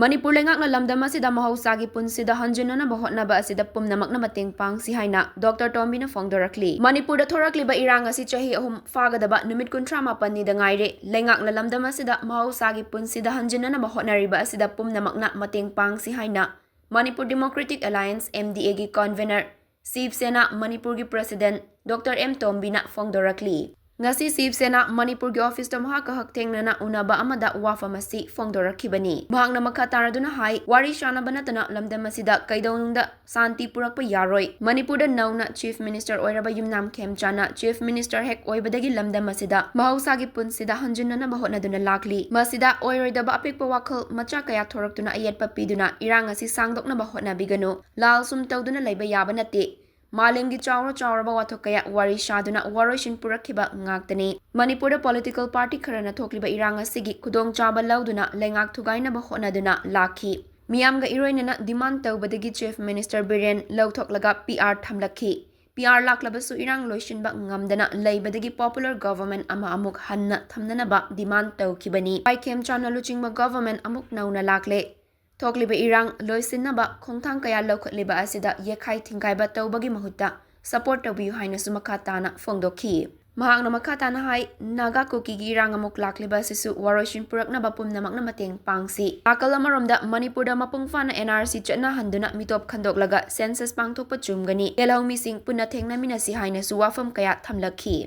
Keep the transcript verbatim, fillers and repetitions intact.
ꯃꯅꯤꯄꯨꯔ ꯂꯩꯉꯥꯛꯅ ꯂꯝꯗꯝ ꯑꯁꯤꯗ ꯃꯍꯧꯁꯥꯒꯤ ꯄꯨꯟꯁꯤꯗ ꯍꯟꯖꯤꯟꯅꯅꯕ ꯍꯣꯠꯅꯕ ꯑꯁꯤꯗ ꯄꯨꯝꯅꯃꯛꯅ ꯃꯇꯦꯡ ꯄꯥꯡꯁꯤ ꯍꯥꯏꯅ ꯗꯣꯛꯇꯔ ꯇꯣꯝꯕꯤꯅ ꯐꯣꯡꯗꯣꯔꯛꯂꯤ꯫ ꯃꯅꯤꯄꯨꯔꯗ ꯊꯣꯔꯛꯂꯤꯕ ꯏꯔꯥꯡ ꯑꯁꯤ ꯆꯍꯤ ꯑꯍꯨꯝ ꯐꯥꯒꯗꯕ ꯅꯨꯃꯤꯠ ꯀꯨꯟꯊ꯭ꯔꯥ ꯃꯥꯄꯟꯅꯤꯗ ꯉꯥꯏꯔꯦ꯫ ꯂꯩꯉꯥꯛꯅ ꯂꯝꯗꯝ ꯑꯁꯤꯗ ꯃꯍꯧꯁꯥꯒꯤ ꯄꯨꯟꯁꯤꯗ ꯍꯟꯖꯤꯟꯅꯅꯕ ꯍꯣꯠꯅꯔꯤꯕ ꯑꯁꯤꯗ ꯄꯨꯝꯅꯃꯛꯅ ꯃꯇꯦꯡ ꯄꯥꯡꯁꯤ ꯍꯥꯏꯅ ꯃꯅꯤꯄꯨꯔ ꯗꯦꯃꯣꯀ꯭ꯔꯦꯇꯤꯛ ꯑꯦꯂꯥꯌꯟꯁ, MDAꯒꯤ convener ꯁꯤꯕ ꯁꯦꯅꯥ ꯃꯅꯤꯄꯨꯔꯒꯤ president ꯗꯣꯛꯇꯔ ꯑꯦꯝ ꯇꯣꯝꯕꯤꯅ ꯐꯣꯡꯗꯣꯔꯛꯂꯤ꯫ ꯉꯁꯤ ꯁꯤꯕ ꯁꯦꯅꯥ ꯃꯅꯤꯄꯨꯔꯒꯤ officeꯇ ꯃꯍꯥꯛꯀ ꯍꯛꯊꯦꯡꯅꯅ ꯎꯅꯕ ꯑꯃꯗ ꯋꯥꯐꯝ ꯑꯁꯤ ꯐꯣꯡꯗꯣꯔꯛꯈꯤꯕꯅꯤ꯫ ꯃꯍꯥꯛꯅ ꯃꯈꯥ ꯇꯥꯔꯗꯨꯅ ꯍꯥꯏ, ꯋꯥꯔꯤ ꯁꯥꯅꯕ ꯅꯠꯇꯅ ꯂꯝꯗꯝ ꯑꯁꯤꯗ ꯀꯩꯗꯧꯅꯨꯡꯗ ꯁꯥꯟꯇꯤ ꯄꯨꯔꯛꯄ ꯌꯥꯔꯣꯏ꯫ ꯃꯅꯤꯄꯨꯔꯗ ꯅꯧꯅ chief minister ꯑꯣꯏꯔꯕ ꯌꯨꯝꯅꯥꯝ ꯈꯦꯝꯆꯥꯟꯅ chief minister ꯍꯦꯛ ꯑꯣꯏꯕꯗꯒꯤ ꯂꯝꯗꯝ ꯑꯁꯤꯗ ꯃꯍꯧꯁꯥꯒꯤ ꯄꯨꯟꯁꯤꯗ ꯍꯟꯖꯤꯟꯅꯅꯕ ꯍꯣꯠꯅꯗꯨꯅ ꯂꯥꯛꯂꯤ꯫ ꯃꯁꯤꯗ ꯑꯣꯏꯔꯣꯏꯗꯕ ꯑꯄꯤꯛꯄ ꯋꯥꯈꯜ ꯃꯆꯥ ꯀꯌꯥ ꯊꯣꯔꯛꯇꯨꯅ ꯑꯌꯦꯠꯄ ꯄꯤꯗꯨꯅ ꯏꯔꯥꯡ ꯑꯁꯤ ꯁꯥꯡꯗꯣꯛꯅꯕ ꯍꯣꯠꯅꯕꯤꯒꯅꯨ꯫ ꯂꯥꯜ ꯁꯨꯝ ꯇꯧꯗꯨꯅ ꯂꯩꯕ ꯌꯥꯕ ꯅꯠꯇꯦ꯫ ꯃꯥꯂꯦꯝꯒꯤ ꯆꯥꯎꯔ ꯆꯥꯎꯔꯕ ꯋꯥꯊꯣꯛ ꯀꯌꯥ ꯋꯥꯔꯤ ꯁꯥꯗꯨꯅ ꯋꯥꯔꯣꯏꯁꯤꯟ ꯄꯨꯔꯛꯈꯤꯕ ꯉꯥꯛꯇꯅꯤ꯫ ꯃꯅꯤꯄꯨꯔꯗ political party ꯈꯔꯅ ꯊꯣꯛꯂꯤꯕ ꯏꯔꯥꯡ ꯑꯁꯤꯒꯤ ꯈꯨꯗꯣꯡꯆꯥꯕ ꯂꯧꯗꯨꯅ ꯂꯩꯉꯥꯛ ꯊꯨꯒꯥꯏꯅꯕ ꯍꯣꯠꯅꯗꯨꯅ ꯂꯥꯛꯈꯤ꯫ ꯃꯤꯌꯥꯝꯒ ꯏꯔꯣꯏꯅꯅ demand ꯇꯧꯕꯗꯒꯤ chief minister Biren ꯂꯧꯊꯣꯛꯂꯒ PR ꯊꯝꯂꯛꯈꯤ꯫ PR ꯂꯥꯛꯂꯕꯁꯨ ꯏꯔꯥꯡ ꯂꯣꯏꯁꯤꯟꯕ ꯉꯝꯗꯅ ꯂꯩꯕꯗꯒꯤ popular government ꯑꯃ ꯑꯃꯨꯛ ꯍꯟꯅ ꯊꯝꯅꯅꯕ demand ꯇꯧꯈꯤꯕꯅꯤ꯫ ꯋꯥꯏ ꯈꯦꯝꯆꯥꯟꯅ ꯂꯨꯆꯤꯡꯕ government ꯑꯃꯨꯛ ꯅꯧꯅ ꯂꯥꯛꯂꯦ꯫ ꯊꯣꯛꯂꯤꯕ ꯏꯔꯥꯡ ꯂꯣꯏꯁꯤꯟꯅꯕ ꯈꯣꯡꯊꯥꯡ ꯀꯌꯥ ꯂꯧꯈꯠꯂꯤꯕ ꯑꯁꯤꯗ ꯌꯦꯛꯈꯥꯏ ꯊꯤꯡꯒꯥꯏꯕ ꯇꯧꯕꯒꯤ ꯃꯍꯨꯠꯇ support ꯇꯧꯕꯤꯌꯨ ꯍꯥꯏꯅꯁꯨ ꯃꯈꯥ ꯇꯥꯅ ꯐꯣꯡꯗꯣꯛꯈꯤ꯫ ꯃꯍꯥꯛꯅ ꯃꯈꯥ ꯇꯥꯅ ꯍꯥꯏ, ꯅꯥꯒꯥ ꯀꯨꯀꯤꯒꯤ ꯏꯔꯥꯡ ꯑꯃꯨꯛ ꯂꯥꯛꯂꯤꯕ ꯑꯁꯤꯁꯨ ꯋꯥꯔꯣꯏꯁꯤꯟ ꯄꯨꯔꯛꯅꯕ ꯄꯨꯝꯅꯃꯛꯅ ꯃꯇꯦꯡ ꯄꯥꯡꯁꯤ꯫ ꯅꯥꯀꯜ ꯑꯃꯔꯣꯝꯗ ꯃꯅꯤꯄꯨꯔꯗ ꯃꯄꯨꯡ ꯐꯥꯅ NRC ꯆꯠꯅꯍꯟꯗꯨꯅ ꯃꯤꯇꯣꯞ ꯈꯟꯗꯣꯛꯂꯒ census ꯄꯥꯡꯊꯣꯛꯄ ꯆꯨꯝꯒꯅꯤ꯫ ꯌꯦꯜꯍꯧꯃꯤꯁꯤꯡ ꯄꯨꯟꯅ ꯊꯦꯡꯅꯃꯤꯟꯅꯁꯤ ꯍꯥꯏꯅꯁꯨ ꯋꯥꯐꯝ ꯀꯌꯥ ꯊꯝꯂꯛꯈꯤ꯫